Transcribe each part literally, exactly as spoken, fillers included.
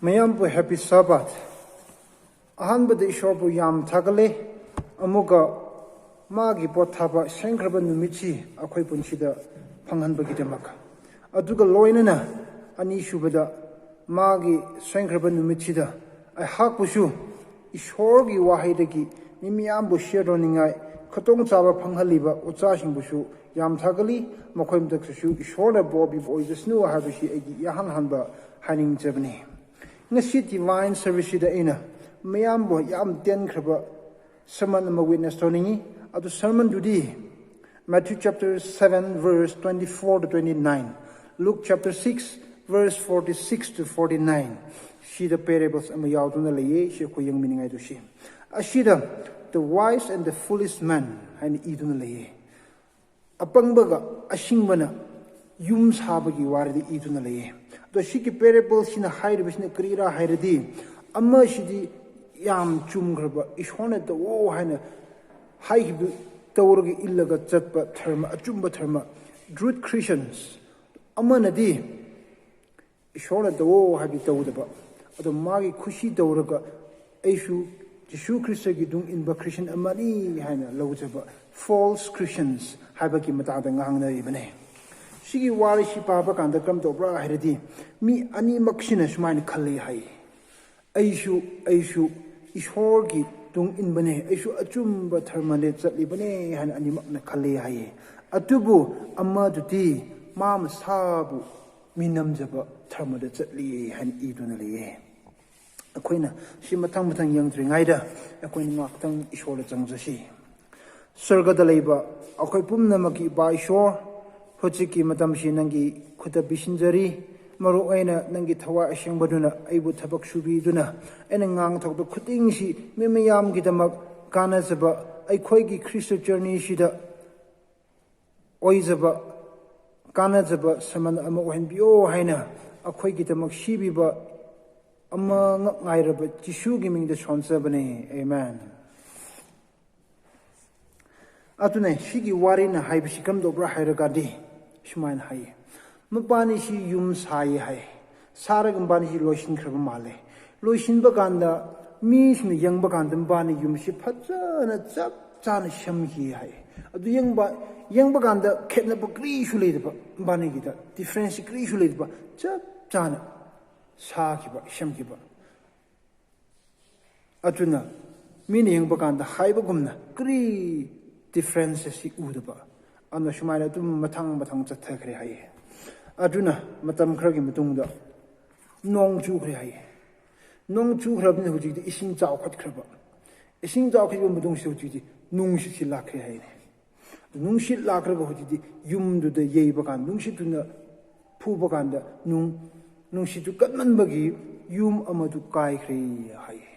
ꯃꯌꯥꯝꯕꯨ Happy Sabbath꯫ ꯑꯍꯥꯟꯕꯗ ꯏꯁꯣꯔꯕꯨ ꯌꯥꯝ ꯊꯥꯒꯠꯂꯦ꯫ ꯑꯃꯨꯛꯀ ꯃꯥꯒꯤ ꯄꯣꯠ ꯊꯥꯕ ꯁꯦꯝꯈ꯭ꯔꯕ ꯅꯨꯃꯤꯠꯁꯤ ꯑꯩꯈꯣꯏ ꯄꯨꯟꯁꯤꯗ ꯐꯪꯍꯟꯕꯒꯤꯗꯃꯛ, ꯑꯗꯨꯒ ꯂꯣꯏꯅꯅ ꯑꯅꯤꯁꯨꯕꯗ ꯃꯥꯒꯤ ꯁꯦꯝꯈ꯭ꯔꯕ ꯅꯨꯃꯤꯠꯁꯤꯗ ꯑꯩꯍꯥꯛꯄꯨꯁꯨ ꯏꯁꯣꯔꯒꯤ ꯋꯥꯍꯩꯗꯒꯤ ꯃꯤ ꯃꯤꯌꯥꯝꯕꯨ ꯁꯤꯌꯔ ꯇꯧꯅꯤꯡꯉꯥꯏ ꯈꯨꯗꯣꯡꯆꯥꯕ ꯐꯪꯍꯜꯂꯤꯕ ꯑꯣꯖꯥꯁꯤꯡꯕꯨꯁꯨ ꯌꯥꯝ ꯊꯥꯒꯠꯂꯤ꯫ ꯃꯈꯣꯏ ꯃꯊꯛꯇꯁꯨ ꯏꯁꯣꯔꯅ ꯕꯣꯔ ꯄꯤꯕ ꯑꯣꯏꯖꯁꯅꯨ ꯍꯥꯏꯕꯁꯤ ꯑꯩꯒꯤ ꯏꯍꯥꯟ ꯍꯥꯟꯕ ꯍꯥꯏꯅꯤꯡꯖꯕꯅꯤ꯫ ꯉꯁꯤ ꯗꯤꯚꯥꯏꯟ ꯁꯔꯚꯤꯁꯁꯤꯗ ꯑꯩꯅ ꯃꯌꯥꯝꯕꯨ ꯌꯥꯝ ꯇꯦꯟꯈ꯭ꯔꯕ ꯁꯔꯃꯟ ꯑꯃ ꯋꯤꯠꯅꯦꯁ ꯇꯧꯅꯤꯡꯉꯤ꯫ ꯑꯗꯨ ꯁꯔꯃꯟꯗꯨꯗꯤ Matthew chapter seven verse twenty-four to twenty-nine, Luke chapter six verse forty-six to forty-nine, ꯁꯤꯗ ꯄꯦꯔꯦꯕꯜꯁ ꯑꯃ ꯌꯥꯎꯗꯨꯅ ꯂꯩꯌꯦ꯫ ꯁꯤ ꯑꯩꯈꯣꯏ ꯌꯦꯡꯃꯤꯅꯤꯡꯉꯥꯏꯗꯨ ꯁꯤ ꯑꯁꯤꯗ "The wise and the foolish man" ꯍꯥꯏꯅ ꯏꯗꯨꯅ ꯂꯩꯌꯦ꯫ ꯑꯄꯪꯕꯒ ꯑꯁꯤꯡꯕꯅ ꯌꯨꯝ ꯁꯥꯕꯒꯤ ꯋꯥꯔꯤꯗ ꯏꯗꯨꯅ ꯂꯩꯌꯦ꯫ ꯑꯗꯣ ꯁꯤꯒꯤ ꯄꯦꯔꯦꯕꯜꯁꯤꯅ ꯍꯥꯏꯔꯤꯕꯁꯤꯅ ꯀꯔꯤꯔꯥ ꯍꯥꯏꯔꯗꯤ, ꯑꯃꯁꯤꯗꯤ ꯌꯥꯝ ꯆꯨꯝꯈ꯭ꯔꯕ, ꯏꯁꯣꯔꯅ ꯇꯧꯑꯣ ꯍꯥꯏꯅ ꯍꯥꯏꯈꯤꯕꯗꯨ ꯇꯧꯔꯒ ꯏꯜꯂꯒ ꯆꯠꯄ ꯙꯔꯃ, ꯑꯆꯨꯝꯕ ꯙꯔꯃ, ꯇ꯭ꯔꯨꯠ ꯈ꯭ꯔꯤꯁꯟꯁ꯫ ꯑꯃꯅꯗꯤ ꯏꯁꯣꯔꯅ ꯇꯧꯑꯣ ꯍꯥꯏꯕꯗꯤ ꯇꯧꯗꯕ, ꯑꯗꯣ ꯃꯥꯒꯤ ꯈꯨꯁꯤ ꯇꯧꯔꯒ ꯑꯩꯁꯨ ꯖꯤꯁꯨ ꯈ꯭ꯔꯤꯁꯇꯒꯤ ꯇꯨꯡ ꯏꯟꯕ ꯈ꯭ꯔꯤꯁꯟ ꯑꯃꯅꯤ ꯍꯥꯏꯅ ꯂꯧꯖꯕ ꯐꯣꯜꯁ ꯈ꯭ꯔꯤꯁꯟꯁ ꯍꯥꯏꯕꯒꯤ ꯃꯇꯥꯡꯗ ꯉꯥꯡꯅꯔꯤꯕꯅꯦ꯫ ꯁꯤꯒꯤ ꯋꯥꯔꯤꯁꯤ ꯄꯥꯕ ꯀꯥꯟꯗ ꯀꯔꯝ ꯇꯧꯕ꯭ꯔꯥ ꯍꯥꯏꯔꯗꯤ, ꯃꯤ ꯑꯅꯤꯃꯛꯁꯤꯅ ꯁꯨꯃꯥꯏꯅ ꯈꯜꯂꯤ ꯍꯥꯏ, "ꯑꯩꯁꯨ, ꯑꯩꯁꯨ ꯏꯁꯣꯔꯒꯤ ꯇꯨꯡ ꯏꯟꯕꯅꯦ, ꯑꯩꯁꯨ ꯑꯆꯨꯝꯕ ꯙꯔꯃꯗ ꯆꯠꯂꯤꯕꯅꯦ" ꯍꯥꯏꯅ ꯑꯅꯤꯃꯛꯅ ꯈꯜꯂꯤ ꯍꯥꯏꯌꯦ꯫ ꯑꯗꯨꯕꯨ ꯑꯃꯗꯨꯗꯤ ꯃꯥ ꯃꯁꯥꯕꯨ ꯃꯤꯅꯝꯖꯕ ꯙꯔꯃꯗ ꯆꯠꯂꯤ ꯍꯥꯏꯅ ꯏꯗꯨꯅ ꯂꯩꯌꯦ꯫ ꯑꯩꯈꯣꯏꯅ ꯁꯤ ꯃꯊꯪ ꯃꯊꯪ ꯌꯦꯡꯗ꯭ꯔꯤꯉꯩꯗ ꯑꯩꯈꯣꯏꯅ ꯉꯥꯛꯇꯪ ꯏꯁꯣꯔꯗ ꯆꯪꯖꯁꯤ꯫ ꯁ꯭ꯋꯔꯒꯗ ꯂꯩꯕ ꯑꯩꯈꯣꯏ ꯄꯨꯝꯅꯃꯛꯀꯤ ꯏꯄꯥ ꯏꯁꯣꯔ, ꯍꯧꯖꯤꯛꯀꯤ ꯃꯇꯝꯁꯤ ꯅꯪꯒꯤ ꯈꯨꯠꯇ ꯄꯤꯁꯤꯟꯖꯔꯤ꯫ ꯃꯔꯨ ꯑꯣꯏꯅ ꯅꯪꯒꯤ ꯊꯋꯥꯏ ꯑꯁꯦꯡꯕꯗꯨꯅ ꯑꯩꯕꯨ ꯊꯕꯛ ꯁꯨꯕꯤꯗꯨꯅ ꯑꯩꯅ ꯉꯥꯡꯊꯣꯛꯄ ꯈꯨꯗꯤꯡꯁꯤ ꯃꯤ ꯃꯌꯥꯝꯒꯤꯗꯃꯛ ꯀꯥꯟꯅꯖꯕ, ꯑꯩꯈꯣꯏꯒꯤ ꯈ꯭ꯔꯤꯁꯇ ꯖꯔꯅꯤꯁꯤꯗ ꯑꯣꯏꯖꯕ, ꯀꯥꯟꯅꯖꯕ ꯁꯃꯟ ꯑꯃ ꯑꯣꯏꯍꯟꯕꯤꯌꯣ ꯍꯥꯏꯅ ꯑꯩꯈꯣꯏꯒꯤꯗꯃꯛ ꯁꯤꯕꯤꯕ ꯑꯃꯉꯛ ꯉꯥꯏꯔꯕ ꯖꯤꯁꯨꯒꯤ ꯃꯤꯡꯗ ꯁꯣꯟꯖꯕꯅꯦ꯫ ꯑꯦꯃꯦꯟ꯫ ꯑꯗꯨꯅ ꯁꯤꯒꯤ ꯋꯥꯔꯤꯅ ꯍꯥꯏꯕꯁꯤ ꯀꯝꯗꯧꯕ꯭ꯔꯥ ꯍꯥꯏꯔꯒꯗꯤ ꯁꯨꯃꯥꯏꯅ ꯍꯥꯏꯌꯦ, ꯃꯄꯥꯅꯤꯁꯤ ꯌꯨꯝ ꯁꯥꯏꯌꯦ ꯍꯥꯏ꯫ ꯁꯥꯔꯒ ꯃꯕꯥꯅꯤꯁꯤ ꯂꯣꯏꯁꯤꯟꯈ꯭ꯔꯕ ꯃꯥꯜꯂꯦ꯫ ꯂꯣꯏꯁꯤꯟꯕ ꯀꯥꯟꯗ ꯃꯤꯁꯤꯡꯅ ꯌꯦꯡꯕ ꯀꯥꯟꯗ ꯃꯕꯥꯅꯤ ꯌꯨꯝꯁꯤ ꯐꯖꯅ ꯆꯞ ꯆꯥꯅ ꯁꯦꯝꯈꯤ ꯍꯥꯏ꯫ ꯑꯗꯨ ꯌꯦꯡꯕ ꯌꯦꯡꯕ ꯀꯥꯟꯗ ꯈꯦꯠꯅꯕ ꯀꯔꯤꯁꯨ ꯂꯩꯇꯕ, ꯃꯕꯥꯅꯤꯒꯤꯗ ꯗꯤꯐ꯭ꯔꯦꯟꯁꯁꯤ ꯀꯔꯤꯁꯨ ꯂꯩꯇꯕ, ꯆꯞ ꯆꯥꯅ ꯁꯥꯈꯤꯕ, ꯁꯦꯝꯈꯤꯕ꯫ ꯑꯗꯨꯅ ꯃꯤꯅ ꯌꯦꯡꯕ ꯀꯥꯟꯗ ꯍꯥꯏꯕꯒꯨꯝꯅ ꯀꯔꯤ ꯗꯤꯐ꯭ꯔꯦꯟꯁ ꯑꯁꯤ ꯎꯗꯕ꯫ ꯑꯗꯨꯅ ꯁꯨꯃꯥꯏꯅ ꯑꯗꯨꯝ ꯃꯊꯪ ꯃꯊꯪ ꯆꯠꯊꯈ꯭ꯔꯦ ꯍꯥꯏꯌꯦ꯫ ꯑꯗꯨꯅ ꯃꯇꯝ ꯈꯔꯒꯤ ꯃꯇꯨꯡꯗ ꯅꯣꯡ ꯆꯨꯈ꯭ꯔꯦ ꯍꯥꯏꯌꯦ꯫ ꯅꯣꯡ ꯆꯨꯈ꯭ꯔꯕꯅꯤꯅ ꯍꯧꯖꯤꯛꯇꯤ ꯏꯁꯤꯡ ꯆꯥꯎꯈꯠꯈ꯭ꯔꯕ꯫ ꯏꯁꯤꯡ ꯆꯥꯎꯈꯠꯄ ꯃꯇꯨꯡꯁꯤꯗ ꯍꯧꯖꯤꯛꯇꯤ ꯅꯨꯡꯁꯤꯠꯁꯤ ꯂꯥꯛꯈ꯭ꯔꯦ ꯍꯥꯏꯅꯦ꯫ ꯅꯨꯡꯁꯤꯠ ꯂꯥꯛꯈ꯭ꯔꯒ ꯍꯧꯖꯤꯛꯇꯤ ꯌꯨꯝꯗꯨꯗ ꯌꯩꯕ ꯀꯥꯟꯗ, ꯅꯨꯡꯁꯤꯠꯇꯨꯅ ꯐꯨꯕ ꯀꯥꯟꯗ ꯅꯨꯡ-, ꯅꯨꯡꯁꯤꯠꯇꯨ ꯀꯟꯃꯟꯕꯒꯤ ꯌꯨꯝ ꯑꯃꯗꯨ ꯀꯥꯏꯈ꯭ꯔꯦ ꯍꯥꯏꯌꯦ꯫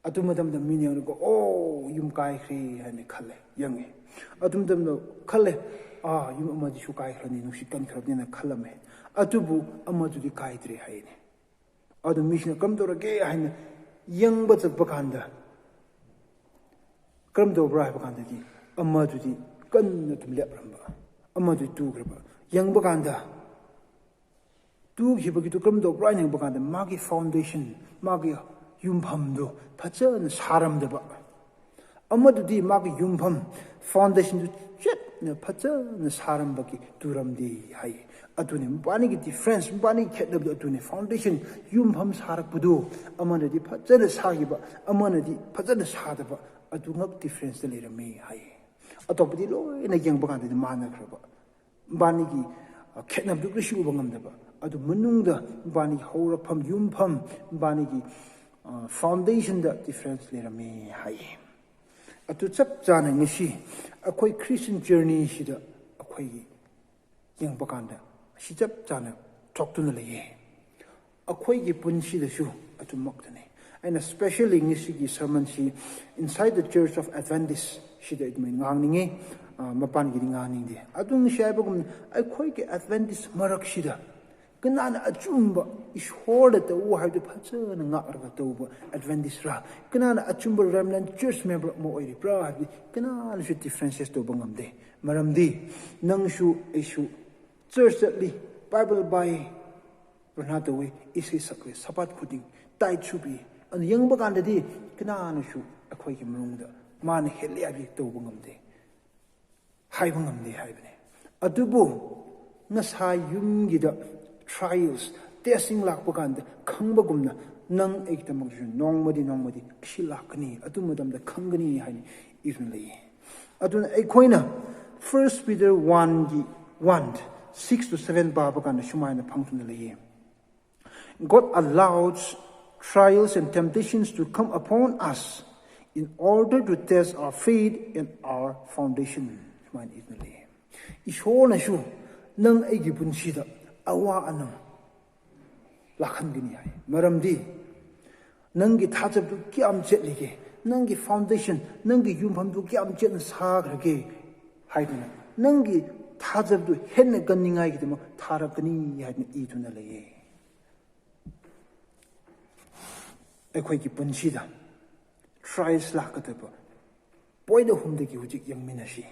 ꯑꯗꯨ ꯃꯇꯝꯗ ꯃꯤꯅ ꯌꯦꯡꯂꯒ, "ꯑꯣ, ꯌꯨꯝ ꯀꯥꯏꯈ꯭ꯔꯦ" ꯍꯥꯏꯅ ꯈꯜꯂꯦ, ꯌꯦꯡꯉꯦ꯫ ꯑꯗꯨ ꯃꯇꯝꯗ ꯈꯜꯂꯦ, "ꯑꯥ, ꯌꯨꯝ ꯑꯃꯗꯤꯁꯨ ꯀꯥꯏꯈ꯭ꯔꯅꯤ, ꯅꯨꯡꯁꯤꯠ ꯀꯟꯈ꯭ꯔꯕꯅꯤꯅ" ꯈꯜꯂꯝꯃꯦ꯫ ꯑꯗꯨꯕꯨ ꯑꯃꯗꯨꯗꯤ ꯀꯥꯏꯗ꯭ꯔꯦ ꯍꯥꯏꯅꯦ꯫ ꯑꯗꯨ ꯃꯤꯁꯤꯡꯅ ꯀꯔꯝ ꯇꯧꯔꯒꯦ ꯍꯥꯏꯅ ꯌꯦꯡꯕ ꯆꯠꯄ ꯀꯥꯟꯗ, ꯀꯔꯝ ꯇꯧꯕ꯭ꯔꯥ ꯍꯥꯏꯕ ꯀꯥꯟꯗꯗꯤ, ꯑꯃꯗꯨꯗꯤ ꯀꯟꯅ ꯑꯗꯨꯝ ꯂꯦꯞꯂꯝꯕ, ꯑꯃꯗꯨꯗꯤ ꯇꯨꯈ꯭ꯔꯕ꯫ ꯌꯦꯡꯕ ꯀꯥꯟꯗ, ꯇꯨꯈꯤꯕꯒꯤꯗꯨ ꯀꯔꯝ ꯇꯧꯕ꯭ꯔꯥ ꯍꯥꯏꯅ ꯌꯦꯡꯕ ꯀꯥꯟꯗ, ꯃꯥꯒꯤ ꯐꯥꯎꯟꯗꯦꯁꯟ, ꯃꯥꯒꯤ ꯌꯨꯝꯐꯝꯗꯨ ꯐꯖꯅ ꯁꯥꯔꯝꯗꯕ꯫ ꯑꯃꯗꯨꯗꯤ ꯃꯥꯒꯤ ꯌꯨꯝꯐꯝ, ꯐꯥꯎꯟꯗꯦꯁꯟꯗꯨ ꯆꯦꯠꯅ ꯐꯖꯅ ꯁꯥꯔꯝꯕꯒꯤ ꯇꯨꯔꯝꯗꯦ ꯍꯥꯏ꯫ ꯑꯗꯨꯅꯤ ꯃꯕꯥꯅꯤꯒꯤ ꯗꯤꯐ꯭ꯔꯦꯟꯁ, ꯃꯕꯥꯅꯤꯒꯤ ꯈꯦꯠꯅꯕꯗꯨ ꯑꯗꯨꯅꯤ꯫ ꯐꯥꯎꯟꯗꯦꯁꯟ, ꯌꯨꯝꯐꯝ ꯁꯥꯔꯛꯄꯗꯨ, ꯑꯃꯅꯗꯤ ꯐꯖꯅ ꯁꯥꯈꯤꯕ, ꯑꯃꯅꯗꯤ ꯐꯖꯅ ꯁꯥꯗꯕ, ꯑꯗꯨꯉꯛ ꯗꯤꯐ꯭ꯔꯦꯟꯁꯇ ꯂꯩꯔꯝꯃꯤ ꯍꯥꯏ꯫ ꯑꯇꯣꯞꯄꯗꯤ ꯂꯣꯏꯅ ꯌꯦꯡꯕ ꯀꯥꯟꯗꯗꯤ ꯃꯥꯟꯅꯈ꯭ꯔꯕ꯫ ꯃꯕꯥꯅꯤꯒꯤ, ꯑ, ꯈꯦꯠꯅꯕꯗꯨ ꯀꯔꯤꯁꯨ ꯎꯕ ꯉꯝꯗꯕ꯫ ꯑꯗꯨ ꯃꯅꯨꯡꯗ ꯃꯕꯥꯅꯤꯒꯤ ꯍꯧꯔꯛꯐꯝ, ꯌꯨꯝꯐꯝ, ꯃꯕꯥꯅꯤꯒꯤ, ꯑ, ꯐꯥꯎꯟꯗꯦꯁꯟꯗ ꯗꯤꯐ꯭ꯔꯦꯟꯁ ꯂꯩꯔꯝꯃꯤ ꯍꯥꯏꯌꯦ꯫ ꯑꯗꯨ ꯆꯞ ꯆꯥꯅ ꯉꯁꯤ ꯑꯩꯈꯣꯏ ꯈ꯭ꯔꯤꯁꯇꯤꯌꯟ ꯖꯔꯅꯤꯁꯤꯗ ꯑꯩꯈꯣꯏꯒꯤ ꯌꯦꯡꯕ ꯀꯥꯟꯗ ꯑꯁꯤ ꯆꯞ ꯆꯥꯅ ꯊꯣꯛꯇꯨꯅ ꯂꯩꯌꯦ꯫ ꯑꯩꯈꯣꯏꯒꯤ ꯄꯨꯟꯁꯤꯗꯁꯨ ꯑꯗꯨꯃꯛꯇꯅꯤ꯫ ꯑꯩꯅ specially ꯉꯁꯤꯒꯤ ꯁꯔꯃꯟꯁꯤ Inside the Church of Adventist ꯁꯤꯗ ꯑꯗꯨꯃꯥꯏꯅ ꯉꯥꯡꯅꯤꯡꯉꯤ, ꯑ, ꯃꯄꯥꯟꯒꯤꯗꯤ ꯉꯥꯡꯅꯤꯡꯗꯦ꯫ ꯑꯗꯨ ꯉꯁꯤ ꯍꯥꯏꯕꯒꯨꯝꯅ ꯑꯩꯈꯣꯏꯒꯤ ꯑꯦꯗꯚꯦꯟꯇꯤꯁ ꯃꯔꯛꯁꯤꯗ ꯀꯅꯥꯅ ꯑꯆꯨꯝꯕ ꯏꯁꯣꯔꯗ ꯇꯧ ꯍꯥꯏꯕꯗꯨ ꯐꯖꯅ ꯉꯥꯛꯂꯒ ꯇꯧꯕ ꯑꯦꯗꯚꯦꯟꯇꯤꯁꯔꯥ? ꯀꯅꯥꯅ ꯑꯆꯨꯝꯕ ꯔꯦꯃꯅꯦꯟꯠ ꯆꯔꯆ ꯃꯦꯝꯕꯔ ꯑꯃ ꯑꯣꯏꯔꯤꯕ꯭ꯔꯥ ꯍꯥꯏꯕꯗꯤ ꯀꯅꯥꯅꯁꯨ ꯗꯤꯐ꯭ꯔꯦꯟꯁꯤꯌꯦꯠ ꯇꯧꯕ ꯉꯝꯗꯦ꯫ ꯃꯔꯝꯗꯤ ꯅꯪꯁꯨ ꯑꯩꯁꯨ ꯆꯔꯆ ꯆꯠꯂꯤ, ꯕꯥꯏꯕꯜ ꯄꯥꯏ, ꯄ꯭ꯔꯊꯅꯥ ꯇꯧꯋꯤ, ꯏꯁꯩ ꯁꯛꯂꯤ, ꯁꯕꯥꯠ ꯈꯨꯗꯤꯡ ꯇꯥꯏꯠꯁꯨ ꯄꯤ꯫ ꯑꯗꯨ ꯌꯦꯡꯕ ꯀꯥꯟꯗꯗꯤ ꯀꯅꯥꯅꯁꯨ ꯑꯩꯈꯣꯏꯒꯤ ꯃꯅꯨꯡꯗ ꯃꯥꯅ ꯍꯦꯜꯂꯦ ꯍꯥꯏꯕꯗꯤ ꯇꯧꯕ ꯉꯝꯗꯦ, ꯍꯥꯏꯕ ꯉꯝꯗꯦ ꯍꯥꯏꯕꯅꯤ꯫ ꯑꯗꯨꯕꯨ ꯉꯁꯥꯏ ꯌꯨꯝꯒꯤꯗ trials, testing ꯂꯥꯛꯄ ꯀꯥꯟꯗ ꯈꯪꯕꯒꯨꯝꯅ ꯅꯪ ꯑꯩꯒꯤꯗꯃꯛꯇꯁꯨ ꯅꯣꯡꯃꯗꯤ ꯅꯣꯡꯃꯗꯤ ꯑꯁꯤ ꯂꯥꯛꯀꯅꯤ, ꯑꯗꯨ ꯃꯇꯝꯗ ꯈꯪꯒꯅꯤ ꯍꯥꯏꯅ ꯏꯗꯨꯅ ꯂꯩꯌꯦ꯫ ꯑꯗꯨꯅ ꯑꯩꯈꯣꯏꯅ First Peter one ꯒꯤ one, six to seven ꯄꯥꯕ ꯀꯥꯟꯗ ꯁꯨꯃꯥꯏꯅ ꯐꯪꯗꯨꯅ ꯂꯩꯌꯦ꯫ God allows trials and temptations to come upon us in order to test our faith and our foundation. ꯁꯨꯃꯥꯏꯅ ꯏꯗꯨꯅ ꯂꯩꯌꯦ꯫ ꯏꯁꯣꯔꯅꯁꯨ ꯅꯪ ꯑꯩꯒꯤ ꯄꯨꯟꯁꯤꯗ ꯑꯋꯥ ꯑꯅꯥ ꯂꯥꯛꯍꯟꯒꯅꯤ ꯍꯥꯏ꯫ ꯃꯔꯝꯗꯤ ꯅꯪꯒꯤ ꯊꯥꯖꯕꯗꯨ ꯀꯌꯥꯝ ꯆꯦꯠꯂꯤꯒꯦ, ꯅꯪꯒꯤ foundation, ꯅꯪꯒꯤ ꯌꯨꯝꯐꯝꯗꯨ ꯀꯌꯥꯝ ꯆꯦꯠꯅ ꯁꯥꯈ꯭ꯔꯒꯦ ꯍꯥꯏꯗꯨꯅ ꯅꯪꯒꯤ ꯊꯥꯖꯕꯗꯨ ꯍꯦꯟꯅ ꯀꯟꯅꯤꯡꯉꯥꯏꯒꯤꯗꯃꯛ ꯊꯥꯔꯛꯀꯅꯤ ꯍꯥꯏꯗꯨꯅ ꯏꯗꯨꯅ ꯂꯩꯌꯦ꯫ ꯑꯩꯈꯣꯏꯒꯤ ꯄꯨꯟꯁꯤꯗ trials ꯂꯥꯛꯀꯗꯕ point ꯑꯍꯨꯝꯗꯒꯤ ꯍꯧꯖꯤꯛ ꯌꯦꯡꯃꯤꯟꯅꯁꯤ꯫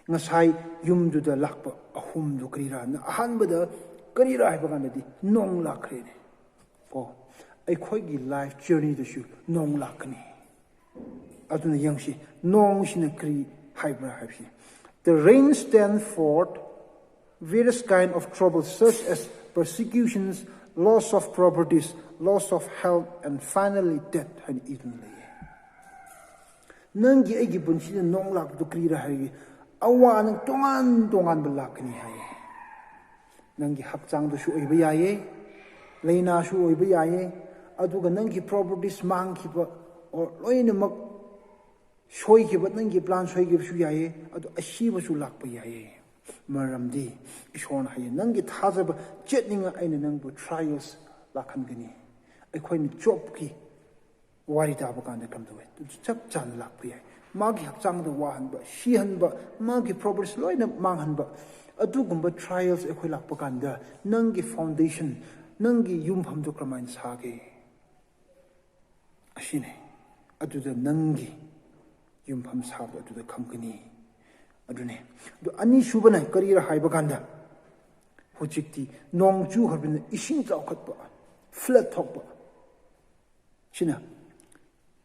ꯉꯁꯥꯏ ꯌꯨꯝꯗꯨꯗ ꯂꯥꯛꯄ ꯑꯍꯨꯝꯗꯨ ꯀꯔꯤꯔꯥ? ꯑꯍꯥꯟꯕꯗ ꯀꯔꯤꯔꯥ ꯍꯥꯏꯕ ꯀꯥꯟꯗꯗꯤ ꯅꯣꯡ ꯂꯥꯛꯈ꯭ꯔꯦꯅꯦ꯫ ꯀꯣ, ꯑꯩꯈꯣꯏꯒꯤ life journey ꯗꯁꯨ ꯅꯣꯡ ꯂꯥꯛꯀꯅꯤ꯫ ꯑꯗꯨꯅ ꯌꯦꯡꯁꯤ, ꯅꯣꯡꯁꯤꯅ ꯀꯔꯤ ꯍꯥꯏꯕ꯭ꯔꯥ ꯍꯥꯏꯕꯁꯤ꯫ The rain stand forth various kind of troubles such as persecutions, loss of properties, loss of health, and finally death ꯍꯥꯏꯅ ꯏꯗꯨꯅ ꯂꯩꯌꯦ꯫ ꯅꯪꯒꯤ ꯑꯩꯒꯤ ꯄꯨꯟꯁꯤꯗ ꯅꯣꯡ ꯂꯥꯛꯄꯗꯨ ꯀꯔꯤꯔꯥ ꯍꯥꯏꯔꯒꯦ? ꯑꯋꯥ ꯑꯅꯥ ꯇꯣꯉꯥꯟ ꯇꯣꯉꯥꯟꯕ ꯂꯥꯛꯀꯅꯤ ꯍꯥꯏꯌꯦ꯫ ꯅꯪꯒꯤ ꯍꯛꯆꯥꯡꯗꯁꯨ ꯑꯣꯏꯕ ꯌꯥꯏꯌꯦ, ꯂꯥꯏꯅꯥꯁꯨ ꯑꯣꯏꯕ ꯌꯥꯏꯌꯦ, ꯑꯗꯨꯒ ꯅꯪꯒꯤ properties ꯃꯥꯡꯈꯤꯕ, or ꯂꯣꯏꯅꯃꯛ ꯁꯣꯏꯈꯤꯕ, ꯅꯪꯒꯤ plan ꯁꯣꯏꯈꯤꯕꯁꯨ ꯌꯥꯏꯌꯦ, ꯑꯗꯨ ꯑꯁꯤꯕꯁꯨ ꯂꯥꯛꯄ ꯌꯥꯏꯌꯦ꯫ ꯃꯔꯝꯗꯤ ꯏꯁꯣꯔꯅ ꯍꯥꯏꯌꯦ, ꯅꯪꯒꯤ ꯊꯥꯖꯕ ꯆꯦꯠꯅꯤꯡꯉꯥꯏ ꯑꯩꯅ ꯅꯪꯕꯨ trials ꯂꯥꯛꯍꯟꯒꯅꯤ꯫ ꯑꯩꯈꯣꯏꯅ ꯖꯣꯕꯀꯤ ꯋꯥꯔꯤ ꯇꯥꯕ ꯀꯥꯟꯗ ꯀꯝꯗꯧꯋꯦ? ꯑꯗꯨ ꯆꯞ ꯆꯥꯅ ꯂꯥꯛꯄ ꯌꯥꯏ꯫ ꯃꯥꯒꯤ ꯍꯛꯆꯥꯡꯗ ꯋꯥꯍꯟꯕ, ꯁꯤꯍꯟꯕ, ꯃꯥꯒꯤ properties ꯂꯣꯏꯅ ꯃꯥꯡꯍꯟꯕ, ꯑꯗꯨꯒꯨꯝꯕ trials ꯑꯩꯈꯣꯏ ꯂꯥꯛꯄ ꯀꯥꯟꯗ ꯅꯪꯒꯤ foundation, ꯅꯪꯒꯤ ꯌꯨꯝꯐꯝꯗꯨ ꯀꯔꯝꯍꯥꯏꯅ ꯁꯥꯒꯦ? ꯑꯁꯤꯅꯤ꯫ ꯑꯗꯨꯗ ꯅꯪꯒꯤ ꯌꯨꯝꯐꯝ ꯁꯥꯕꯗꯣ ꯑꯗꯨꯗ ꯈꯪꯒꯅꯤ꯫ ꯑꯗꯨꯅꯦ꯫ ꯑꯗꯨ ꯑꯅꯤꯁꯨꯕꯅ ꯀꯔꯤꯔ ꯍꯥꯏꯕ ꯀꯥꯟꯗ, ꯍꯧꯖꯤꯛꯇꯤ ꯅꯣꯡ ꯆꯨꯈ꯭ꯔꯕꯅꯤꯅ ꯏꯁꯤꯡ ꯆꯥꯎꯈꯠꯄ, flood ꯊꯣꯛꯄ꯫ ꯁꯤꯅ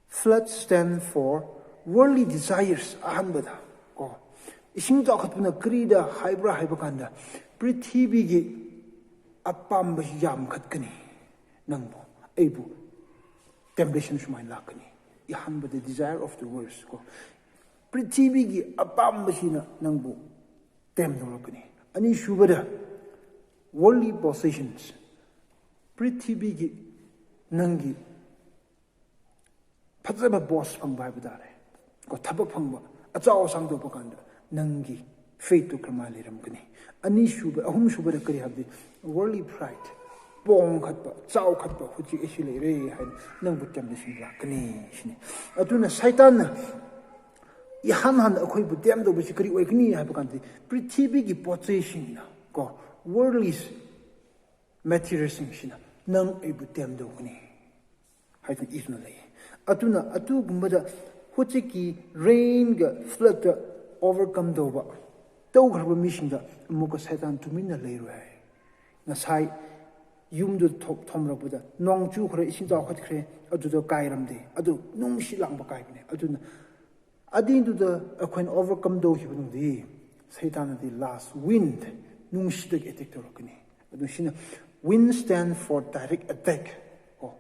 flood stand for worldly desires꯫ ꯑꯍꯥꯟꯕꯗ ꯀꯣ, ꯏꯁꯤꯡ ꯆꯥꯎꯈꯠꯄꯅ ꯀꯔꯤꯗ ꯍꯥꯏꯕ꯭ꯔꯥ ꯍꯥꯏꯕ ꯀꯥꯟꯗ, ꯄ꯭ꯔꯤꯊꯤꯕꯤꯒꯤ ꯑꯄꯥꯝꯕꯁꯤ ꯌꯥꯝꯈꯠꯀꯅꯤ꯫ ꯅꯪꯕꯨ, ꯑꯩꯕꯨ temptation ꯁꯨꯃꯥꯏꯅ ꯂꯥꯛꯀꯅꯤ꯫ ꯑꯍꯥꯟꯕꯗ desire of the world ꯀꯣ, ꯄ꯭ꯔꯤꯊꯤꯕꯤꯒꯤ ꯑꯄꯥꯝꯕꯁꯤꯅ ꯅꯪꯕꯨ tempt ꯇꯧꯔꯛꯀꯅꯤ꯫ ꯑꯅꯤꯁꯨꯕꯗ worldly possessions, ꯄ꯭ꯔꯤꯊꯤꯕꯤꯒꯤ ꯅꯪꯒꯤ ꯐꯖꯕ boss ꯐꯪꯕ ꯍꯥꯏꯕ ꯇꯥꯔꯦ ꯀꯣ, ꯊꯕꯛ ꯐꯪꯕ, ꯑꯆꯥꯎ ꯑꯁꯥꯡ ꯇꯧꯕ ꯀꯥꯟꯗ ꯅꯪꯒꯤ faith ꯇꯨ ꯀꯔꯝꯍꯥꯏꯅ ꯂꯩꯔꯝꯒꯅꯤ? ꯑꯅꯤꯁꯨꯕ, ꯑꯍꯨꯝꯁꯨꯕꯗ ꯀꯔꯤ ꯍꯥꯏꯕꯗꯤ, worldly pride, ꯄꯣꯡꯈꯠꯄ, ꯆꯥꯎꯈꯠꯄ, ꯍꯧꯖꯤꯛ ꯑꯩ ꯁꯤ ꯂꯩꯔꯦ ꯍꯥꯏꯅ ꯅꯪꯕꯨ temptation ꯂꯥꯛꯀꯅꯤ ꯁꯤꯅꯤ꯫ ꯑꯗꯨꯅ ꯁꯩꯇꯥꯟꯅ ꯏꯍꯥꯟ ꯍꯥꯟꯅ ꯑꯩꯈꯣꯏꯕꯨ tempt ꯇꯧꯕꯁꯤ ꯀꯔꯤ ꯑꯣꯏꯒꯅꯤ ꯍꯥꯏꯕ ꯀꯥꯟꯗꯗꯤ, ꯄ꯭ꯔꯤꯊꯤꯕꯤꯒꯤ ꯄꯣꯠ ꯆꯩꯁꯤꯡꯅ ꯀꯣ, worldly materialꯁꯤꯡꯁꯤꯅ ꯅꯪ ꯑꯩꯕꯨ tempt ꯇꯧꯒꯅꯤ ꯍꯥꯏꯗꯨꯅ ꯏꯗꯨꯅ ꯂꯩꯌꯦ꯫ ꯑꯗꯨꯅ ꯑꯗꯨꯒꯨꯝꯕꯗ ꯍꯧꯖꯤꯛꯀꯤ rainꯒ floodꯇ overcome ꯇꯧꯕ, ꯇꯧꯈ꯭ꯔꯕ ꯃꯤꯁꯤꯡꯗ ꯑꯃꯨꯛꯀ ꯁꯩꯇꯥꯟ ꯇꯨꯃꯤꯟꯅ ꯂꯩꯔꯣꯏ ꯍꯥꯏ꯫ ꯉꯁꯥꯏ ꯌꯨꯝꯗꯨ ꯊꯣꯛ-, ꯊꯣꯝꯂꯛꯄꯗ ꯅꯣꯡ ꯆꯨꯈ꯭ꯔꯦ, ꯏꯁꯤꯡ ꯆꯥꯎꯈꯠꯈ꯭ꯔꯦ, ꯑꯗꯨꯗ ꯀꯥꯏꯔꯝꯗꯦ, ꯑꯗꯨ ꯅꯨꯡꯁꯤꯠ ꯂꯥꯡꯕ ꯀꯥꯏꯕꯅꯦ꯫ ꯑꯗꯨꯅ ꯑꯗꯨꯗꯨꯗ ꯑꯩꯈꯣꯏꯅ overcome ꯇꯧꯈꯤꯕ ꯃꯇꯨꯡꯗꯤ ꯁꯩꯇꯥꯟꯅꯗꯤ last wind, ꯅꯨꯡꯁꯤꯠꯇꯒꯤ attack ꯇꯧꯔꯛꯀꯅꯤ꯫ ꯑꯗꯨ ꯁꯤꯅ wind stand for direct attack ꯀꯣ꯫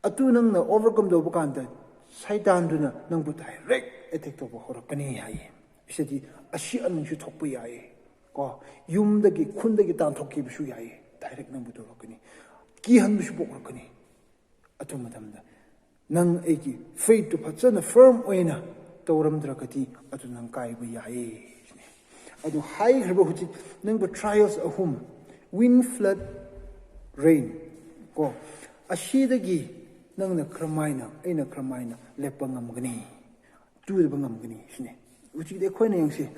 ꯑꯗꯨ ꯅꯪꯅ overcome ꯇꯧꯕ ꯀꯥꯟꯗ ꯁꯩꯇꯥꯟꯗꯨꯅ ꯅꯪꯕꯨ direct attack ꯇꯧꯕ ꯍꯧꯔꯛꯀꯅꯤ ꯍꯥꯏꯌꯦ꯫ ꯁꯤꯗꯤ ꯑꯁꯤ ꯑꯅꯨꯡꯁꯨ ꯊꯣꯛꯄ ꯌꯥꯏꯌꯦ ꯀꯣ꯫ ꯌꯨꯝꯗꯒꯤ, ꯈꯨꯟꯗꯒꯤ ꯇꯥꯟꯊꯣꯛꯈꯤꯕꯁꯨ ꯌꯥꯏꯌꯦ, direct ꯅꯪꯕꯨ ꯇꯧꯔꯛꯀꯅꯤ꯫ ꯀꯤꯍꯟꯕꯁꯨ ꯄꯣꯛꯂꯛꯀꯅꯤ꯫ ꯑꯗꯨ ꯃꯇꯝꯗ ꯅꯪ ꯑꯩꯒꯤ faithꯇꯨ ꯐꯖꯅ firm ꯑꯣꯏꯅ ꯇꯧꯔꯝꯗ꯭ꯔꯒꯗꯤ ꯑꯗꯨ ꯅꯪ ꯀꯥꯏꯕ ꯌꯥꯏꯌꯦ ꯁꯤꯅꯤ꯫ ꯑꯗꯨ ꯍꯥꯏꯈ꯭ꯔꯕ ꯍꯧꯖꯤꯛ ꯅꯪꯕꯨ trials ꯑꯍꯨꯝ, wind, flood, rain ꯀꯣ, ꯑꯁꯤꯗꯒꯤ ꯅꯪꯅ ꯀꯔꯝꯍꯥꯏꯅ, ꯑꯩꯅ ꯀꯔꯝꯍꯥꯏꯅ ꯂꯦꯞꯄ ꯉꯝꯒꯅꯤ, ꯇꯨꯗꯕ ꯉꯝꯒꯅꯤ ꯁꯤꯅꯤ꯫ ꯍꯧꯖꯤꯛꯇꯤ ꯑꯩꯈꯣꯏꯅ ꯌꯦꯡꯁꯤ,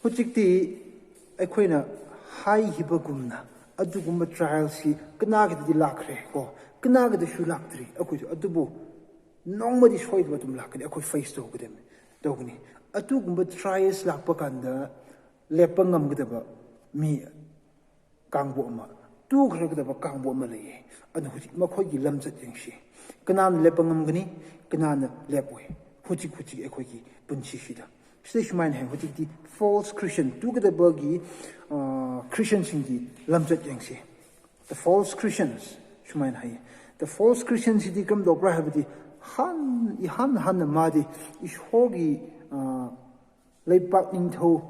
ꯍꯧꯖꯤꯛꯇꯤ ꯑꯩꯈꯣꯏꯅ ꯍꯥꯏꯈꯤꯕꯒꯨꯝꯅ ꯑꯗꯨꯒꯨꯝꯕ trialꯁꯤ ꯀꯅꯥꯒꯤꯗꯗꯤ ꯂꯥꯛꯈ꯭ꯔꯦ ꯀꯣ, ꯀꯅꯥꯒꯤꯗꯁꯨ ꯂꯥꯛꯇ꯭ꯔꯤ ꯑꯩꯈꯣꯏꯁꯨ꯫ ꯑꯗꯨꯕꯨ ꯅꯣꯡꯃꯗꯤ ꯁꯣꯏꯗꯕ ꯑꯗꯨꯝ ꯂꯥꯛꯀꯅꯤ, ꯑꯩꯈꯣꯏ face ꯇꯧꯒꯗꯕꯅꯤ, ꯇꯧꯒꯅꯤ꯫ ꯑꯗꯨꯒꯨꯝꯕ trials ꯂꯥꯛꯄ ꯀꯥꯟꯗ ꯂꯦꯞꯄ ꯉꯝꯒꯗꯕ ꯃꯤ ꯀꯥꯡꯕꯨ ꯑꯃ, ꯇꯨꯈ꯭ꯔꯒꯗꯕ ꯀꯥꯡꯕꯨ ꯑꯃ ꯂꯩꯌꯦ꯫ ꯑꯗꯨ ꯍꯧꯖꯤꯛ ꯃꯈꯣꯏꯒꯤ ꯂꯝꯆꯠ ꯌꯦꯡꯁꯤ꯫ ꯀꯅꯥꯅ ꯂꯦꯞꯄ ꯉꯝꯒꯅꯤ? ꯀꯅꯥꯅ ꯂꯦꯞꯄꯣꯏ? ꯍꯧꯖꯤꯛ ꯍꯧꯖꯤꯛ ꯑꯩꯈꯣꯏꯒꯤ ꯄꯨꯟꯁꯤꯁꯤꯗ꯫ ꯁꯤꯗ ꯁꯨꯃꯥꯏꯅ ꯍꯥꯏ, ꯍꯧꯖꯤꯛꯇꯤ ꯐꯣꯜꯁ ꯈ꯭ꯔꯤꯁꯇꯤꯌꯟ ꯇꯨꯒꯗꯕꯒꯤ, ꯑ, ꯈ꯭ꯔꯤꯁꯇꯤꯌꯟꯁꯤꯡꯒꯤ ꯂꯝꯆꯠ ꯌꯦꯡꯁꯤ꯫ The false Christians ꯁꯨꯃꯥꯏꯅ ꯍꯥꯏꯌꯦ꯫ The false Christian ꯁꯤꯗꯤ ꯀꯔꯝ ꯇꯧꯕ꯭ꯔꯥ ꯍꯥꯏꯕꯗꯤ, ꯍꯥꯟ-, ꯏꯍꯥꯟ ꯍꯥꯟꯅ ꯃꯥꯗꯤ ꯏꯁꯣꯔꯒꯤ, ꯑ, ꯂꯩꯄꯥꯛ ꯅꯤꯡꯊꯧ,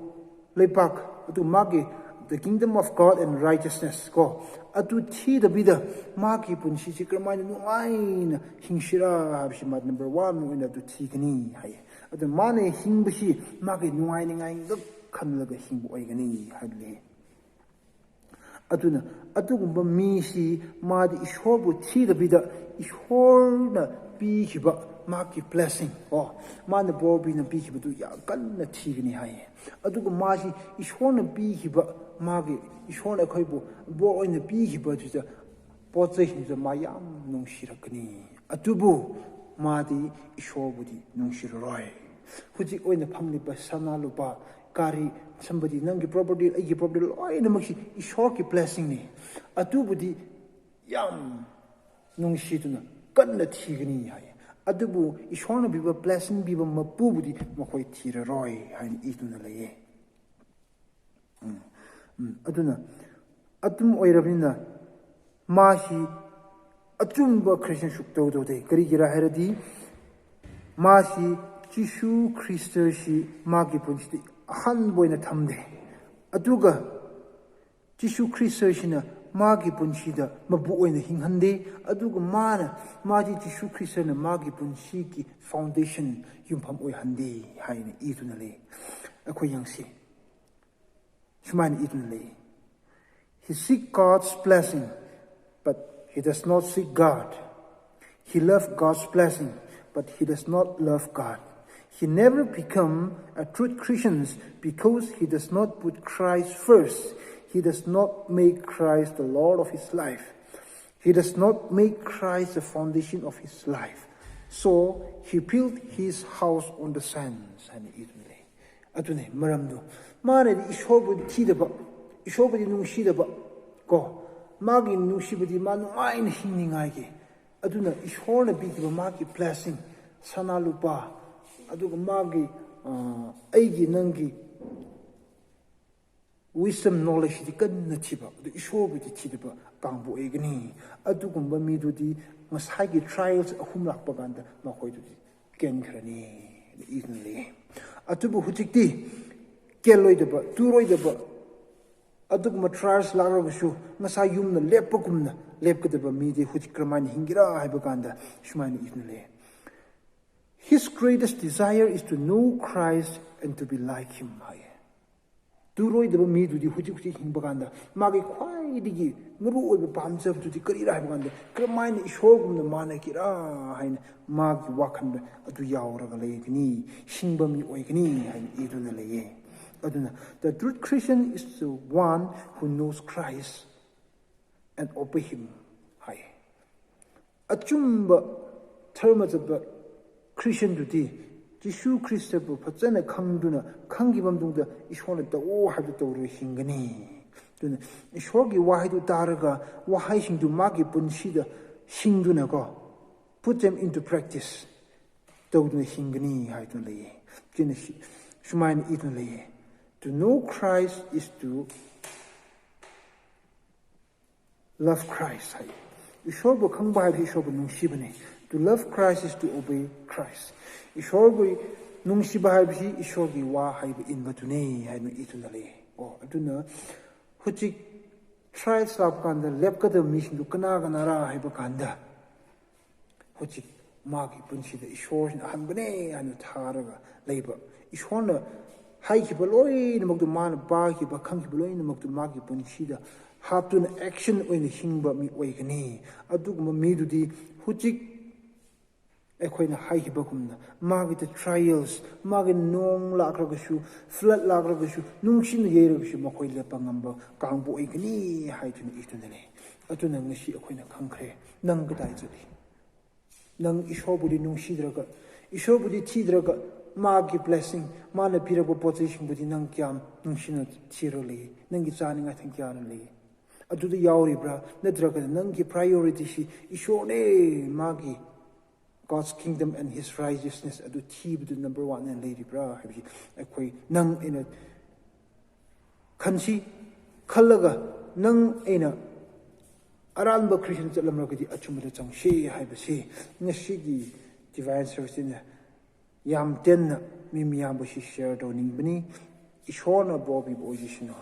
ꯂꯩꯄꯥꯛ, ꯑꯗꯨ ꯃꯥꯒꯤ the kingdom of God and righteousness ꯀꯣ, ꯑꯗꯨ ꯊꯤꯗꯕꯤꯗ ꯃꯥꯒꯤ ꯄꯨꯟꯁꯤꯁꯤ ꯀꯔꯝꯍꯥꯏꯅ ꯅꯨꯡꯉꯥꯏꯅ ꯍꯤꯡꯁꯤꯔꯥ ꯍꯥꯏꯕꯁꯤ ꯃꯥ ꯅꯝꯕꯔ ꯋꯥꯟ ꯑꯣꯏꯅ ꯑꯗꯨ ꯊꯤꯒꯅꯤ ꯍꯥꯏꯌꯦ꯫ ꯑꯗꯨ ꯃꯥꯅ ꯍꯤꯡꯕꯁꯤ ꯃꯥꯒꯤ ꯅꯨꯡꯉꯥꯏꯅꯤꯡꯉꯥꯏ ꯉꯛ ꯈꯜꯂꯒ ꯍꯤꯡꯕ ꯑꯣꯏꯒꯅꯤ ꯍꯥꯏꯕꯅꯤ꯫ ꯑꯗꯨꯅ ꯑꯗꯨꯒꯨꯝꯕ ꯃꯤꯁꯤ ꯃꯥꯗꯤ ꯏꯁꯣꯔꯕꯨ ꯊꯤꯗꯕꯤꯗ ꯏꯁꯣꯔꯅ ꯄꯤꯈꯤꯕ ꯃꯥꯒꯤ blessing, ꯑꯣ, ꯃꯥꯅ ꯕꯣꯔ ꯄꯤꯅ ꯄꯤꯈꯤꯕꯗꯨ ꯌꯥꯝ ꯀꯟꯅ ꯊꯤꯒꯅꯤ ꯍꯥꯏꯌꯦ꯫ ꯑꯗꯨꯒ ꯃꯥꯁꯤ ꯏꯁꯣꯔꯅ ꯄꯤꯈꯤꯕ, ꯃꯥꯒꯤ, ꯏꯁꯣꯔꯅ ꯑꯩꯈꯣꯏꯕꯨ ꯕꯣꯔ ꯑꯣꯏꯅ ꯄꯤꯈꯤꯕꯗꯨꯗ ꯄꯣꯠ ꯆꯩꯁꯤꯡꯗꯨ ꯃꯥ ꯌꯥꯝ ꯅꯨꯡꯁꯤꯔꯛꯀꯅꯤ꯫ ꯑꯗꯨꯕꯨ ꯃꯥꯗꯤ ꯏꯁꯣꯔꯕꯨꯗꯤ ꯅꯨꯡꯁꯤꯔꯔꯣꯏ꯫ ꯍꯧꯖꯤꯛ ꯑꯣꯏꯅ ꯐꯪꯂꯤꯕ ꯁꯅꯥ ꯂꯨꯄꯥ, ꯒꯥꯔꯤ, ꯁꯝꯕꯗꯤ ꯅꯪꯒꯤ property, ꯑꯩꯒꯤ property ꯂꯣꯏꯅꯃꯛꯁꯤ ꯏꯁꯣꯔꯒꯤ blessingꯅꯤ꯫ ꯑꯗꯨꯕꯨꯗꯤ ꯌꯥꯝ ꯅꯨꯡꯁꯤꯗꯨꯅ ꯀꯟꯅ ꯊꯤꯒꯅꯤ ꯍꯥꯏ꯫ ꯑꯗꯨꯕꯨ ꯏꯁꯣꯔꯅ ꯄꯤꯕ blessing ꯄꯤꯕ ꯃꯄꯨꯕꯨꯗꯤ ꯃꯈꯣꯏ ꯊꯤꯔꯔꯣꯏ ꯍꯥꯏꯅ ꯏꯗꯨꯅ ꯂꯩꯌꯦ꯫ ꯎꯝ, ꯎꯝ, ꯑꯗꯨꯅ ꯑꯗꯨꯝ ꯑꯣꯏꯔꯕꯅꯤꯅ ꯃꯥꯁꯤ ꯑꯆꯨꯝꯕ ꯈ꯭ꯔꯤꯁꯇꯤꯌꯟ ꯁꯨꯛꯇꯧ ꯇꯧꯗꯦ꯫ ꯀꯔꯤꯒꯤꯔꯥ ꯍꯥꯏꯔꯗꯤ ꯃꯥꯁꯤ ꯖꯤꯁꯨ ꯈ꯭ꯔꯤꯁꯇꯁꯤ ꯃꯥꯒꯤ ꯄꯨꯟꯁꯤꯗ ꯑꯍꯥꯟꯕ ꯑꯣꯏꯅ ꯊꯝꯗꯦ꯫ ꯑꯗꯨꯒ ꯖꯤꯁꯨ ꯈ꯭ꯔꯤꯁꯇꯁꯤꯅ ꯃꯥꯒꯤ ꯄꯨꯟꯁꯤꯗ ꯃꯄꯨ ꯑꯣꯏꯅ ꯍꯤꯡꯍꯟꯗꯦ꯫ ꯑꯗꯨꯒ ꯃꯥꯅ, ꯃꯥꯗꯤ ꯖꯤꯁꯨ ꯈ꯭ꯔꯤꯁꯇꯅ ꯃꯥꯒꯤ ꯄꯨꯟꯁꯤꯒꯤ foundation, ꯌꯨꯝꯐꯝ ꯑꯣꯏꯍꯟꯗꯦ ꯍꯥꯏꯅ ꯏꯗꯨꯅ ꯂꯩ꯫ ꯑꯩꯈꯣꯏ ꯌꯦꯡꯁꯤ꯫ ꯁꯨꯃꯥꯏꯅ ꯏꯗꯨꯅ ꯂꯩ꯫ He seek God's blessing, but he does not seek God. He love God's blessing, but he does not love God. He never become a true Christian because he does not put Christ first. He does not make Christ the Lord of his life. He does not make Christ the foundation of his life. So he built his house on the sands, ꯍꯥꯏꯅ ꯏꯗꯨꯅ ꯂꯩ꯫ ꯑꯗꯨꯅꯦ ꯃꯔꯝꯗꯣ, ꯃꯥꯅꯗꯤ ꯏꯁꯣꯔꯕꯨꯗꯤ ꯊꯤꯗꯕ, ꯏꯁꯣꯔꯕꯨꯗꯤ ꯅꯨꯡꯁꯤꯗꯕ, ꯀꯣ, ꯃꯥꯒꯤ ꯅꯨꯡꯁꯤꯕꯗꯤ ꯃꯥ ꯅꯨꯡꯉꯥꯏꯅ ꯍꯤꯡꯅꯤꯡꯉꯥꯏꯒꯤ꯫ ꯑꯗꯨꯅ ꯏꯁꯣꯔꯅ ꯄꯤꯈꯤꯕ ꯃꯥꯒꯤ blessing, ꯁꯅꯥ ꯂꯨꯄꯥ, ꯑꯗꯨꯒ ꯃꯥꯒꯤ, ꯑ, ꯑꯩꯒꯤ ꯅꯪꯒꯤ wisdom, knowledgeꯁꯤꯗꯤ ꯀꯟꯅ ꯊꯤꯕ, ꯑꯗꯨ ꯏꯁꯣꯔꯕꯨꯗꯤ ꯊꯤꯗꯕ ꯀꯥꯡꯕꯨ ꯑꯣꯏꯒꯅꯤ꯫ ꯑꯗꯨꯒꯨꯝꯕ ꯃꯤꯗꯨꯗꯤ ꯉꯁꯥꯏꯒꯤ trials ꯑꯍꯨꯝ ꯂꯥꯛꯄ ꯀꯥꯟꯗ ꯃꯈꯣꯏꯗꯨꯗꯤ ꯀꯦꯟꯈ꯭ꯔꯅꯤ ꯏꯗꯨꯅ ꯂꯩꯌꯦ꯫ ꯑꯗꯨꯕꯨ ꯍꯧꯖꯤꯛꯇꯤ ꯀꯦꯜꯂꯣꯏꯗꯕ, ꯇꯨꯔꯣꯏꯗꯕ, ꯑꯗꯨꯒꯨꯝꯕ trials ꯂꯥꯛꯂꯒꯁꯨ ꯉꯁꯥꯏ ꯌꯨꯝꯅ ꯂꯦꯞꯄꯒꯨꯝꯅ ꯂꯦꯞꯀꯗꯕ ꯃꯤꯗꯤ ꯍꯧꯖꯤꯛ ꯀꯔꯝꯍꯥꯏꯅ ꯍꯤꯡꯒꯦꯔꯥ ꯍꯥꯏꯕ ꯀꯥꯟꯗ ꯁꯨꯃꯥꯏꯅ ꯏꯗꯨꯅ ꯂꯩꯌꯦ, "His greatest desire is to know Christ and to be like him" ꯍꯥꯏꯌꯦ꯫ ꯇꯨꯔꯣꯏꯗꯕ ꯃꯤꯗꯨꯗꯤ ꯍꯧꯖꯤꯛ ꯍꯧꯖꯤꯛ ꯍꯤꯡꯕ ꯀꯥꯟꯗ ꯃꯥꯒꯤ ꯈ꯭ꯋꯥꯏꯗꯒꯤ ꯃꯔꯨ ꯑꯣꯏꯕ ꯄꯥꯝꯖꯕꯗꯨꯗꯤ ꯀꯔꯤꯔꯥ ꯍꯥꯏꯕ ꯀꯥꯟꯗ, ꯀꯔꯝꯍꯥꯏꯅ ꯏꯁꯣꯔꯒꯨꯝꯅ ꯃꯥꯟꯅꯒꯦꯔꯥ ꯍꯥꯏꯅ ꯃꯥꯒꯤ ꯋꯥꯈꯜꯗ ꯑꯗꯨ ꯌꯥꯎꯔꯒ ꯂꯩꯒꯅꯤ, ꯍꯤꯡꯕ ꯃꯤ ꯑꯣꯏꯒꯅꯤ ꯍꯥꯏꯅ ꯏꯗꯨꯅ ꯂꯩꯌꯦ꯫ ꯑꯗꯨꯅ, "The true Christian is the one who knows Christ and obey him" ꯍꯥꯏ꯫ ꯑꯆꯨꯝꯕ ꯙꯔꯃ ꯆꯠꯄ Christianꯗꯨꯗꯤ ꯖꯤꯁꯨ ꯈ꯭ꯔꯤꯁꯇꯕꯨ ꯐꯖꯅ ꯈꯪꯗꯨꯅ, ꯈꯪꯈꯤꯕ ꯃꯇꯨꯡꯗ ꯏꯁꯣꯔꯅ ꯇꯧꯑꯣ ꯍꯥꯏꯕꯗꯨ ꯇꯧꯔꯒ ꯍꯤꯡꯒꯅꯤ꯫ ꯑꯗꯨꯅ ꯏꯁꯣꯔꯒꯤ ꯋꯥꯍꯩꯗꯨ ꯇꯥꯔꯒ, ꯋꯥꯍꯩꯁꯤꯡꯗꯨ ꯃꯥꯒꯤ ꯄꯨꯟꯁꯤꯗ ꯍꯤꯡꯗꯨꯅꯀꯣ, put them into practice ꯇꯧꯗꯨꯅ ꯍꯤꯡꯒꯅꯤ ꯍꯥꯏꯗꯨꯅ ꯂꯩꯌꯦ꯫ ꯁꯤꯅ ꯁꯤ-, ꯁꯨꯃꯥꯏꯅ ꯏꯗꯨꯅ ꯂꯩꯌꯦ, "To know Christ is to love Christ" ꯍꯥꯏ꯫ ꯏꯁꯣꯔꯕꯨ ꯈꯪꯕ ꯍꯥꯏꯕꯁꯤ ꯏꯁꯣꯔꯕꯨ ꯅꯨꯡꯁꯤꯕꯅꯤ꯫ "To love Christ is to obey Christ." ꯏꯁꯣꯔꯕꯨ ꯅꯨꯡꯁꯤꯕ ꯍꯥꯏꯕꯁꯤ ꯏꯁꯣꯔꯒꯤ ꯋꯥ ꯍꯥꯏꯕ ꯏꯟꯕꯗꯨꯅꯤ ꯍꯥꯏꯅ ꯏꯗꯨꯅ ꯂꯩ꯫ ꯑꯣ, ꯑꯗꯨꯅ ꯍꯧꯖꯤꯛ trials ꯂꯥꯛꯄ ꯀꯥꯟꯗ ꯂꯦꯞꯀꯗꯕ ꯃꯤꯁꯤꯡꯗꯨ ꯀꯅꯥ ꯀꯅꯥꯔꯥ ꯍꯥꯏꯕ ꯀꯥꯟꯗ, ꯍꯧꯖꯤꯛ ꯃꯥꯒꯤ ꯄꯨꯟꯁꯤꯗ ꯏꯁꯣꯔꯁꯤꯅ ꯑꯍꯟꯕꯅꯦ ꯍꯥꯏꯅ ꯊꯥꯔꯒ ꯂꯩꯕ, ꯏꯁꯣꯔꯅ ꯍꯥꯏꯈꯤꯕ ꯂꯣꯏꯅꯃꯛꯇꯨ, ꯃꯥꯅ ꯄꯥꯈꯤꯕ, ꯈꯪꯈꯤꯕ ꯂꯣꯏꯅꯃꯛꯇꯨ ꯃꯥꯒꯤ ꯄꯨꯟꯁꯤꯗ ꯍꯥꯞꯇꯨꯅ action ꯑꯣꯏꯅ ꯍꯤꯡꯕ ꯃꯤ ꯑꯣꯏꯒꯅꯤ꯫ ꯑꯗꯨꯒꯨꯝꯕ ꯃꯤꯗꯨꯗꯤ ꯍꯧꯖꯤꯛ ꯑꯩꯈꯣꯏꯅ ꯍꯥꯏꯈꯤꯕꯒꯨꯝꯅ ꯃꯥꯒꯤꯗ trials, ꯃꯥꯒꯤ ꯅꯣꯡ ꯂꯥꯛꯂꯒꯁꯨ, flood ꯂꯥꯛꯂꯒꯁꯨ, ꯅꯨꯡꯁꯤꯠꯅ ꯌꯩꯔꯒꯁꯨ ꯃꯈꯣꯏ ꯂꯦꯞꯄ ꯉꯝꯕ ꯀꯥꯡꯕꯨ ꯑꯣꯏꯒꯅꯤ ꯍꯥꯏꯗꯨꯅ ꯏꯗꯨꯅ ꯂꯩ꯫ ꯑꯗꯨꯅ ꯉꯁꯤ ꯑꯩꯈꯣꯏꯅ ꯈꯪꯈ꯭ꯔꯦ, ꯅꯪ ꯀꯗꯥꯏ ꯆꯠꯂꯤ? ꯅꯪ ꯏꯁꯣꯔꯕꯨꯗꯤ ꯅꯨꯡꯁꯤꯗ꯭ꯔꯒ, ꯏꯁꯣꯔꯕꯨꯗꯤ ꯊꯤꯗ꯭ꯔꯒ, ꯃꯥꯒꯤ blessing, ꯃꯥꯅ ꯄꯤꯔꯛꯄ ꯄꯣꯠ ꯆꯩꯁꯤꯡꯕꯨꯗꯤ ꯅꯪ ꯀꯌꯥꯝ ꯅꯨꯡꯁꯤꯅ ꯊꯤꯔ ꯂꯩ? ꯅꯪꯒꯤ ꯆꯥꯅꯤꯡꯉꯥꯏ ꯊꯛ ꯀꯌꯥꯅ ꯂꯩ? ꯑꯗꯨꯗ ꯌꯥꯎꯔꯤꯕ꯭ꯔꯥ? ꯅꯠꯇ꯭ꯔꯒꯅ ꯅꯪꯒꯤ priority ꯁꯤ ꯏꯁꯣꯔꯅꯦ, ꯃꯥꯒꯤ God's kingdom and his righteousness ꯑꯗꯨ ꯊꯤꯕꯗꯨ number one ꯑꯣꯏꯅ ꯂꯩꯔꯤꯕ꯭ꯔꯥ ꯍꯥꯏꯕꯁꯤ ꯑꯩꯈꯣꯏ ꯅꯪ ꯑꯩꯅ ꯈꯟꯁꯤ꯫ ꯈꯜꯂꯒ ꯅꯪ ꯑꯩꯅ ꯑꯔꯥꯟꯕ ꯈ꯭ꯔꯤꯁꯇꯤꯌꯟ ꯆꯠꯂꯝꯂꯒꯗꯤ ꯑꯆꯨꯝꯕꯗ ꯆꯪꯁꯤ ꯍꯥꯏꯕꯁꯤ ꯉꯁꯤꯒꯤ divine service ꯑꯩꯅ ꯌꯥꯝ ꯇꯦꯟꯅ ꯃꯤ ꯃꯤꯌꯥꯝꯕꯨ ꯁꯤ share ꯇꯧꯅꯤꯡꯕꯅꯤ꯫ ꯏꯁꯣꯔꯅ ꯕꯣꯔ ꯄꯤꯕ ꯑꯣꯏꯖꯁꯅꯨ꯫